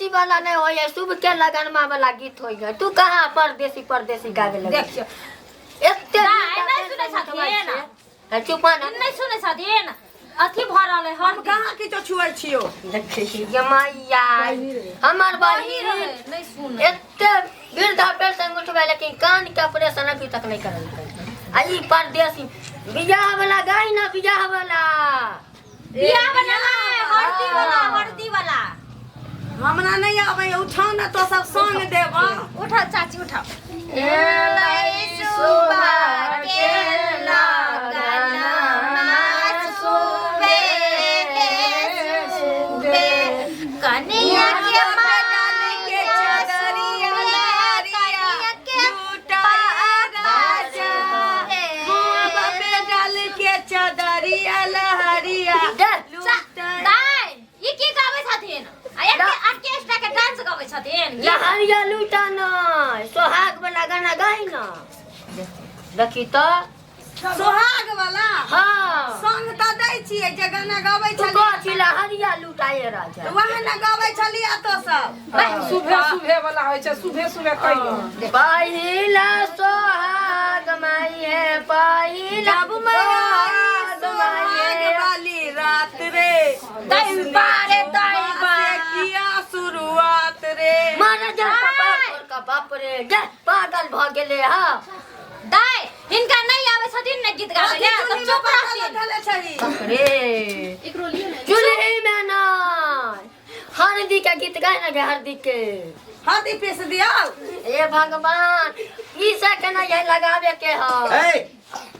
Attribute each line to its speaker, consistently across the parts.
Speaker 1: परदेसी वाला नहीं होइए, शुभ के लगनमा वाला गीत होइए। तू कहाँ परदेसी परदेसी गावे लगे?
Speaker 2: देखियो।
Speaker 1: एते
Speaker 2: नहीं, नहीं सुनै छथिन।
Speaker 1: है, चुप ना।
Speaker 2: नहीं सुनै छथिन, अथी भऽ रहल है।
Speaker 3: हम
Speaker 2: हर
Speaker 3: कहाँ किछो छुए छियो?
Speaker 1: देखै छी गे मैया, हमर
Speaker 2: बहिर
Speaker 1: बहिन
Speaker 2: है, नहीं सुन।
Speaker 1: एते वृद्धा पेंशन उठबै, लेकिन कान के ऑपरेशन अभी तक नहीं करलकै। आ ई परदेसी बियाह वाला गाय ना, बियाह वाला।
Speaker 2: बियाह वाला नहीं, हरदी वाला, हरदी वाला।
Speaker 3: हमरा नहीं आबै, उठाउ ने, तो सब संग देब।
Speaker 2: उठाओ चाची, उठाओ।
Speaker 1: एलै सुबह के लगनमा सुबे सुबे
Speaker 2: कनिया के
Speaker 3: डाल के चदरिया लहरिया लूटाए राजा, मुँह पे डाल के चदरिया लहरिया लूटाए।
Speaker 2: दाइ, ई की गाबै छथिन? आ एक ऑर्केस्ट्रा के डांस गाबै छथिन।
Speaker 1: लहरिया लूटा न, सोहाग वाला गाना गाई न, देखी तो।
Speaker 3: सोहाग वाला?
Speaker 1: हाँ।
Speaker 3: संग तऽ दै छियै जे गाना गाबै
Speaker 1: तू
Speaker 3: छलियै।
Speaker 1: कथी लहरिया लूटाए राजा?
Speaker 3: वएह ने गाबै छलियै तो सब।
Speaker 4: सुबह सुबह वाला होइ छै, सुबह सुबह कहियो।
Speaker 1: पहिला सोहाग माई है, पहिला
Speaker 3: जब मैं
Speaker 1: सोहाग माई
Speaker 3: सोहाग
Speaker 1: है।
Speaker 3: वाली रात रे,
Speaker 2: दैबा रे दैबा।
Speaker 3: से किया शुरुआत रे।
Speaker 1: मारा जा कपार का, बाप रे, जा पागल भ गेले। हाँ।
Speaker 2: दाइ, हिनका नहीं आबै छथिन ने गीत गाबै ले, तऽ चुप रहथिन।
Speaker 3: धले छही।
Speaker 1: बाप रे, चूल्ही में ना हरदी के गीत गाय ना गे, हरदी के।
Speaker 3: हल्दी पीस दियौ।
Speaker 1: हे भगवान, ई से केना ये लगावे के ह?
Speaker 5: ए,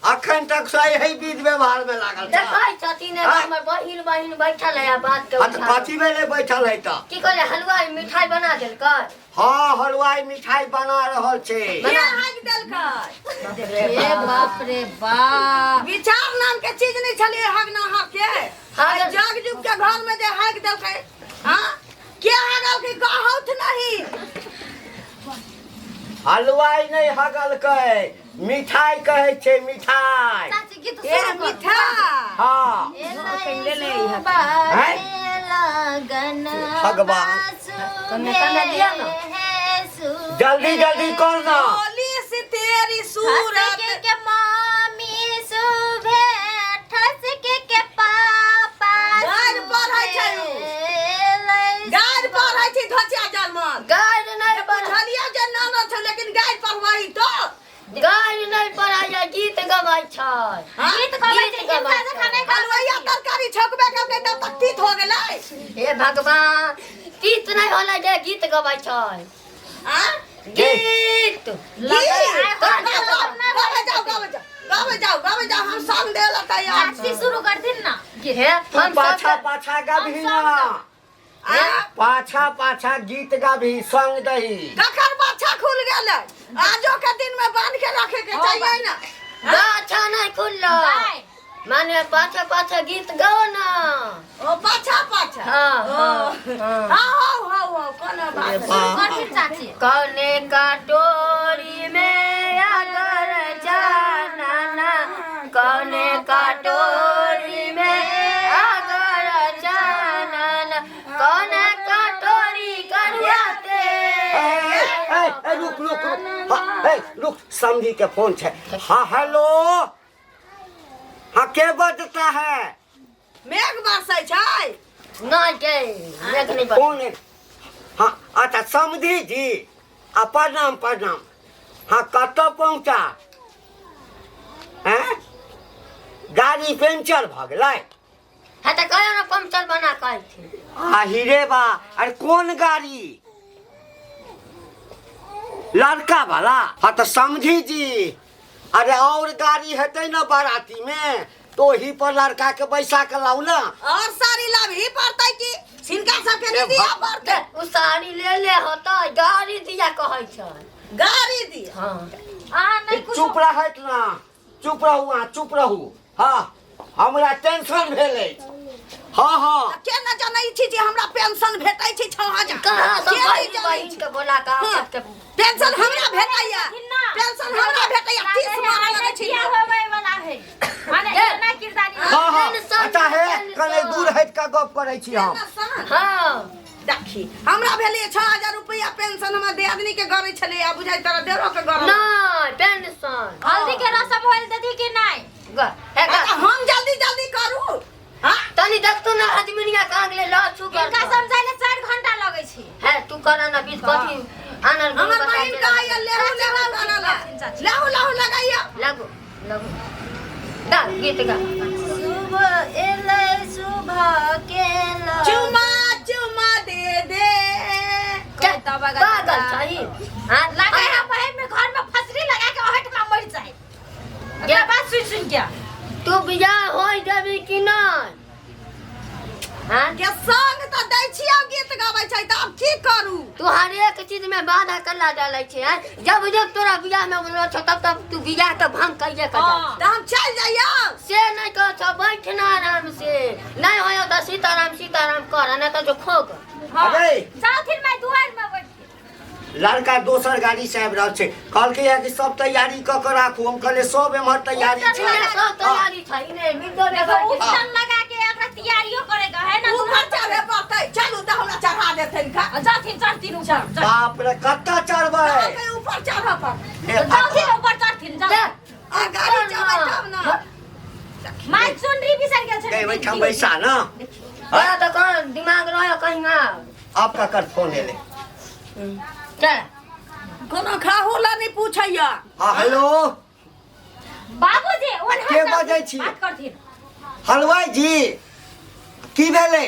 Speaker 5: अखन तक से यही विध व्यवहार में लागल छ।
Speaker 1: देखै छथिन एगो
Speaker 5: आँय?
Speaker 1: हमर बहिन बहिन बैठल है आ बात के
Speaker 5: हाँ तऽ
Speaker 1: उठा।
Speaker 5: कथी भेलै बैठल है तऽ?
Speaker 1: की कहले, हलवाई मिठाई बना देलकै?
Speaker 5: हाँ, हलवाई मिठाई बना रहल छै।
Speaker 3: के हाकि देलकै?
Speaker 2: हे बाप रे बाप।
Speaker 3: विचार नाम के चीज नहीं छलियै हगना हके।
Speaker 1: हगल।
Speaker 3: जग जुग के घर में जे हाकि देलकै। हाँ, के हगलकै कहौथ नहीं।
Speaker 5: हलवाई नहि हगलकै, मिठाई कहै छै, मिठाई।
Speaker 2: चाची, गीत
Speaker 3: ए
Speaker 2: शुरू करू।
Speaker 3: मिठाई।
Speaker 5: हाँ। हैं?
Speaker 2: लगन
Speaker 5: भगवान।
Speaker 1: कने कने दिया ना।
Speaker 5: जल्दी जल्दी कर ना।
Speaker 3: होली से तेरी सूरत।
Speaker 2: ठसके के मामी सुभे, ठसके के पापा।
Speaker 3: गारि पढ़ै छै उ। गारि पढ़ै छी धोचिया जलमल।
Speaker 1: गारि नहि पढ़।
Speaker 3: बुझलियै जे नाना छै, लेकिन गारि पढ़बही तो।
Speaker 1: गारि नहि पढ़ाइ, गीत गबै छै।
Speaker 3: हाँ?
Speaker 2: गीत गबै छै।
Speaker 1: गीत गबै
Speaker 2: हिनका जकाँ नहि गाबै।
Speaker 3: हलवैया तरकारी छौकबे करतै तब तक तीत हो गेलै।
Speaker 1: हे भगवान, तीत नहि होलै जे गीत गबै छै।
Speaker 3: आँ?
Speaker 1: गीत।
Speaker 3: गीत? गाबै जाओ, गाबै जाओ, गाबै जाओ, गाबै जाओ, हम संग देला तैयार छी।
Speaker 2: चाची, शुरू करथिन ना गीत।
Speaker 1: हे
Speaker 5: तू
Speaker 1: हम
Speaker 5: पाछा
Speaker 1: सब
Speaker 5: पाछा गाबही ना।
Speaker 3: आँ?
Speaker 5: पाछा पाछा गीत गाबही, संग दही।
Speaker 3: ककर बाछा खुल गेलै? आजो के दिन में बांध के रखे के चाहिए ना।
Speaker 1: गाछा नहि खुललो।
Speaker 2: दाइ।
Speaker 1: माने पाछा पाछा गीत गाओ ना।
Speaker 3: ओ पाछा पाछा।
Speaker 1: हाँ,
Speaker 3: ओ,
Speaker 1: हाँ, हाँ।
Speaker 3: हाँ, हौ हौ हौ, कोनो बात
Speaker 2: शुरू
Speaker 3: नहीं।
Speaker 2: करथिन चाची।
Speaker 1: कौने कटोरी में अगर चानना, कौने कटोरी में अगर चानना, कौने कटोरी करुआते।
Speaker 5: ए, ए, ए, रुक रुक रुक, हाँ, ए, रुक, समधी के फोन छै। हाँ, हेलो, हाँ, के बजता है?
Speaker 3: मेघ बरसै छै।
Speaker 1: नहीं के मेघ नहीं बरसै।
Speaker 5: कौन है? हाँ, अच्छा, समधी जी आ, प्रणाम प्रणाम। हाँ, कतऽ पहुँचा हैं? गाड़ी पंचर भऽ गेलै।
Speaker 1: हाँ तऽ कहियो ने पंचर बना कऽ अयथिन।
Speaker 5: आ हीरे बा, अरे कोन गाड़ी? लड़का वाला? हाँ तऽ समझी जी, अरे और गाड़ी हेतै ने बाराती में, तो ओही पर लड़का के बैसा के लाउ ना।
Speaker 3: और साड़ी लाबही पड़तै कि छिनका सबके नहीं दिया पड़तै?
Speaker 1: ओ साड़ी ले ले होतै, गाड़ी दिया कहै छै।
Speaker 3: गाड़ी दिया?
Speaker 1: हाँ।
Speaker 2: अहाँ नहि कुछो।
Speaker 5: चुप रहत ना, चुप रहू अहाँ, चुप रहू। हाँ, हमरा टेंशन भेल अछि। हाँ हाँ।
Speaker 3: के न जानै छी जे हमरा पेंशन भेटै छै 6000।
Speaker 1: कहाँ सब
Speaker 3: के नहि
Speaker 1: बहिन
Speaker 3: जानै
Speaker 1: बहिन
Speaker 3: छी?
Speaker 1: के बोला कऽ
Speaker 3: हाँ।
Speaker 1: सबके।
Speaker 3: पेंशन हमरा भेटैया।
Speaker 2: ना।
Speaker 3: पेंशन हमरा भेटैया, 30 मारा लगै छी।
Speaker 2: बियाह होबै वाला है, माने एना किरदानी।
Speaker 5: हाँ हाँ।
Speaker 1: टेंशन,
Speaker 5: अच्छा, हे
Speaker 1: टेंशन।
Speaker 5: कने दूर हटि कऽ गप करै छी हम।
Speaker 1: हाँ।
Speaker 3: देखी हमरा भेलै 6000 रुपैआ पेंशन हमरा दियादनी के गरै छलै आ बुझाइ तोरा देरो के गरै
Speaker 1: नहीं पेंशन
Speaker 2: हल्दी के रसम होइल दीदी कि नहीं
Speaker 1: ग हे ग
Speaker 3: तऽ हम जल्दी जल्दी करू हाँ
Speaker 1: तनी देखतो ना आदमीनिया कांग ले ला छू कर
Speaker 2: इनका समझाइले 4 घंटा लगै छै
Speaker 1: है तू कर ना बीच कथी आनन
Speaker 3: हमर बहिन कहैया लेहू लेहू करला लेहू लेहू लगाइया
Speaker 1: लगो लगो गा गीत गा
Speaker 2: सुबह एलै सुबह के
Speaker 3: चुमा चुमा दे दे
Speaker 1: पागल छही हां
Speaker 2: लगे है बहिन में घर में फसरी लगा के ओहट में मर जाए
Speaker 1: ये
Speaker 2: बात सुन सुन के
Speaker 1: तू बियाह होय देबी कि नहीं हाँ
Speaker 3: के संग तऽ दै छियै गीत गाबै छै तऽ आब की करू
Speaker 1: तू हर एक चीज में बाधा कला डालै छै हैं? जब जब तोरा बियाह में बोललो छौ तब तब तू बियाह के भंग कहिए कर
Speaker 2: हाँ।
Speaker 3: तऽ हम चलि जइयौ
Speaker 1: से नहीं कह छौ बैठ ना आराम से नहीं होयो तऽ सीताराम सीताराम कर नहीं तऽ जो खोक
Speaker 2: हाँ।
Speaker 5: अरे।
Speaker 2: जाथिन मैं दुआर में बैठ के।
Speaker 5: लड़का दोसर गाड़ी से आबि रहल छै कहलकै कि सब तैयारी कऽ के राखू हम कहलियै सब एम्हर तैयारी छै
Speaker 1: इने सब तैयारी छै इने मिर्दो
Speaker 2: देखो
Speaker 1: बेगर
Speaker 2: उपटन लगा के एकरा तैयारियो करे के है ना
Speaker 3: ऊपर चढ़े पड़तै चलू तऽ हमरा चढ़ा देथिन खा
Speaker 2: जाथिन चढ़थिन ऊपर चढ़-
Speaker 5: बाप रे कतऽ चढ़बै
Speaker 3: कहलकै ऊपर चढ़ऽ पड़तै
Speaker 5: हे
Speaker 2: जाथिन ऊपर चढ़थिन
Speaker 1: जा
Speaker 2: जाओ
Speaker 3: आ गाड़ी चलै तब ना
Speaker 2: माय चुनरी बिसर गेल छै
Speaker 5: गए ओहिठाम बैसा ना
Speaker 1: तोरा तऽ कहाँ दिमाग रहो कहीं आ
Speaker 5: आब ककर फोन एलै
Speaker 1: चल
Speaker 3: कोनो खाहू ला नहीं पूछैया
Speaker 5: हाँ हेलो
Speaker 2: बाबूजी ओन्हा
Speaker 5: के बजै छी?
Speaker 2: बात करथिन
Speaker 5: हलवाई जी की भेलै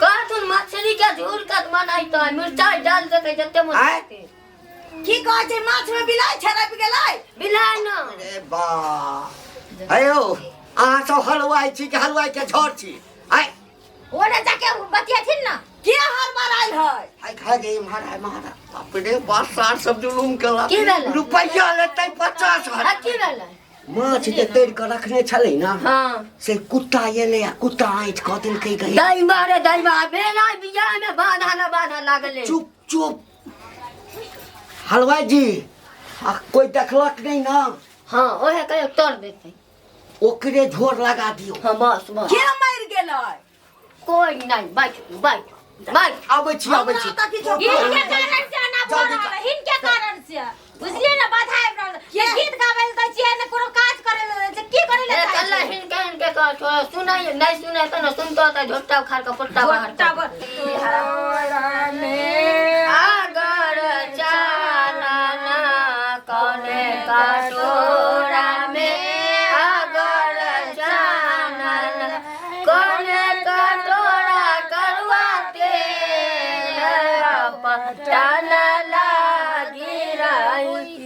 Speaker 1: कहथुन मछली के झूर के बनाइतो मिरचाई डाल देते जते मन
Speaker 5: आँय?
Speaker 1: करतै।
Speaker 3: की कहै छै माछ में बिलाइ छड़पि गेलै
Speaker 1: बिलाइ न
Speaker 5: अरे बा हेयौ अहाँ सब हलवाई छी कि हलवाई के झोर छी आय
Speaker 2: ओने जाके बतियाथिन ना
Speaker 3: के हर बार आयल है
Speaker 5: आइ खा गई महाराज महाराज बाप रे बाप सार सब जुलूम केला
Speaker 1: की भेलै?
Speaker 5: रुपैआ लेतै 50
Speaker 1: आ
Speaker 5: हजार
Speaker 1: की भेलै
Speaker 5: माछ जे तैर कऽ रखने छलै ना
Speaker 1: हाँ
Speaker 5: से कुत्ता एलै आ कुत्ता आँटि कऽ देलकै गई
Speaker 1: दैबा रे दैबा भेलै बियाह में बाधा न बाधा लागले
Speaker 5: चुप चुप हलवाई जी आ कोई देखलक नहीं ना
Speaker 1: हाँ ओहे कहियो तोड़ देतै
Speaker 5: ओकरे झोर लगा दियो
Speaker 1: हाँ बस बस
Speaker 3: के मरि गेलै
Speaker 1: कोई नहीं बैठ बैठ बैठ
Speaker 5: आबै छी आबै छी
Speaker 3: हमरा तऽ किछो
Speaker 2: हिनके कारण से ना भऽ रहल है, हिनके कारण से बुझलियै ना बाधा आबि रहल है। गीत गाबै लए दै छियै ने कोनो काज करै लए दै छियै की करै लए
Speaker 1: ए
Speaker 2: चाहै
Speaker 1: कल्ला
Speaker 2: छियै?
Speaker 1: हिनके हिनके कह छोड़ सुनै नहीं सुनै तऽ न सुनतो तऽ झोटा उखाड़ के पोटा बाहर
Speaker 2: झोटा
Speaker 1: कर
Speaker 2: ब-
Speaker 1: अगर चानना कने कटोरा में अगर चानना कने कटोरा करुआ तेल पटन लागी रही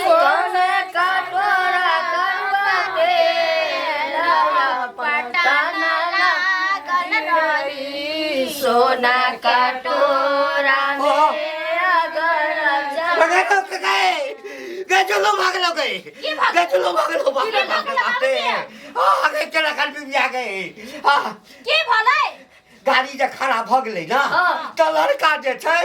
Speaker 1: कने कटोरा करुआ तेल पटन
Speaker 2: लागल रही।
Speaker 1: सोना कटोरा में अगर चानना
Speaker 5: भगे तो गए गए चलो भाग लो गए गए चलो भाग लो भाग लो भाग लो भाग लो आ गए चला खल भी आ गए आ
Speaker 2: की भेलै
Speaker 5: गाड़ी जे खराब भऽ गेलै ना
Speaker 1: हाँ।
Speaker 5: तऽ लड़का जे छै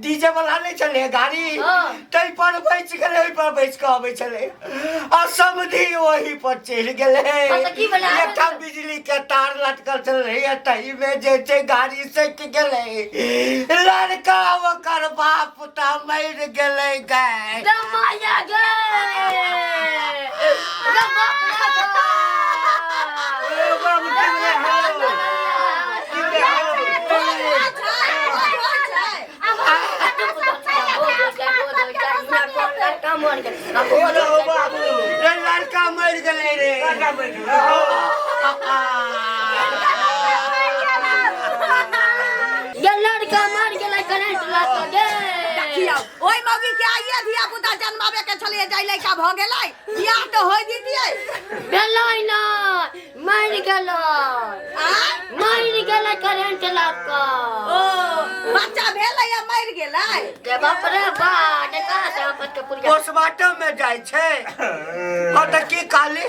Speaker 5: डीजे वाला नहि छलै गाड़ी
Speaker 1: हाँ।
Speaker 5: ताहि पर बैस गेलै ओहि पर बैस कऽ अबै छलै आ समधि ओहि पर चढ़ि गेलै
Speaker 1: हाँ, तऽ की भेलै?
Speaker 5: एकटा बिजली के तार लटकल छलै आ ताहिमे जे छै गाड़ी सटि गेलै लड़का ओकर बाप तऽ मरि गेलै गए
Speaker 1: गमाया गे गमा
Speaker 5: रे लड़का मरि गेलै रे
Speaker 1: ये लड़का मर गेलै करेंट लाग गे
Speaker 3: देखियौ ओहि मौगी के आइए धिया पुता जन्माबे के छलियै जाय लड़का भऽ गेलै बियाह तऽ होय दितियै
Speaker 1: भेलै ना मरि गेलै
Speaker 3: आँय?
Speaker 1: मरि गेलै करेंट लाग
Speaker 3: ओ
Speaker 1: कऽ
Speaker 3: बच्चा भेलै आ मरि गेलै
Speaker 1: रे बाप रे बा कहाँ से आपत के पुरिया
Speaker 5: पोस्टमार्टम में जाइ छै हँ तऽ की कहली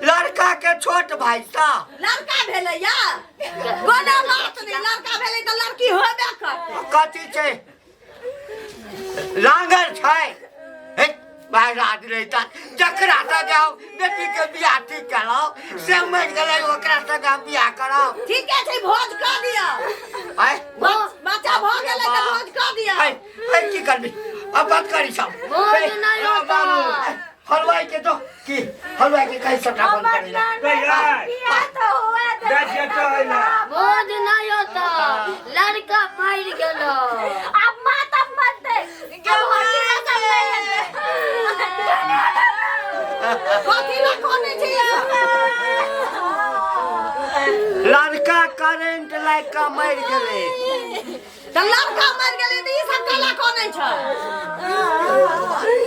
Speaker 5: लड़का के छोट भाई सा
Speaker 3: लड़का भेलै या कोनो बात नहि लड़का भेलै तऽ लड़की होबे करतै
Speaker 5: कथी छै लांगर छै हे महाराज रे ता जकरा संगे हम बेटी के बियाह ठीक केलहुँ से मरि गेलै ओकरा संगे हम बियाह करब
Speaker 3: ठीके छै भोज कऽ दिअ
Speaker 5: आँय
Speaker 3: भोज बच्चा भऽ गेलै तऽ भोज कऽ दिअ।
Speaker 5: ऐ ऐ की करबी अब बात करी सब।
Speaker 1: भोज नहीं होता।
Speaker 5: हलवाई के दो की हलवाई के कहीं सबटा बंद करी ला।
Speaker 2: बियाह तऽ हुआ
Speaker 6: जा जेतो है।
Speaker 1: भोज नहीं होता, लड़का मर गेलो।
Speaker 2: अब मातम बनतै, अब हड्डी रसम नहि हेतै।
Speaker 3: कथी लए कनै छै ई सब?
Speaker 5: लड़का करेंट लागि कऽ मरि गेलै।
Speaker 3: तऽ लड़का मरि गेलै तऽ ई सब कला कनै छै?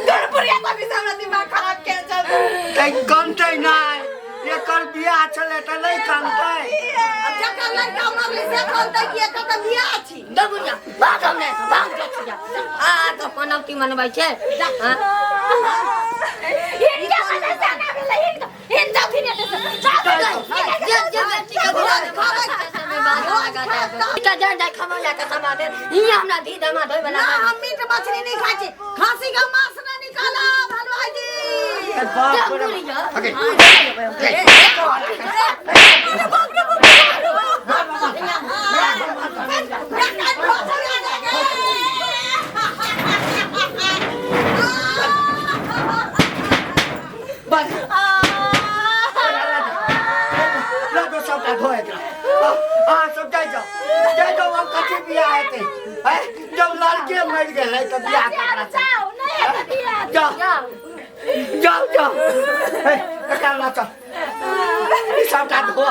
Speaker 7: गड़बड़िया तभी से हमरा दिमाग खराब के चल।
Speaker 5: तै कनतै नहि, एकर बियाह छलै तऽ नहि कनतै?
Speaker 3: आब जकर लड़का मरलै से कनतै कि एकर तऽ बियाह छी।
Speaker 1: दबुनिया भाग, हमने भाग जो छिया आ तो पनौती मनबै छै। हाँ?
Speaker 2: हिनके वजह से एना भेलै, हिनका हिन जाथिन एतऽ से। जाउ,
Speaker 1: जे जे बेटी के भोज खाबै के जाय जाय खाबो जा के समा दे हिया हमरा धी दमा धोइ वाला।
Speaker 3: ना, हम मीट मछली नहीं खाइ छी। खांसी का मांस ना निकालब हलवाई जी।
Speaker 5: बाप रे। अगे, बस लऽ दो सबटा धो एकरा। अहाँ सब जाइ जाउ, जाइ जाउ। आब कथी बियाह हेतै? हैं? जब लड़के मरि गेलै तऽ बियाह ककरा से?
Speaker 2: जाउ, नहि हेतै बियाह।
Speaker 5: जाउ जाउ जाउ। हे, एकरा लऽ चल, ई सबटा धो।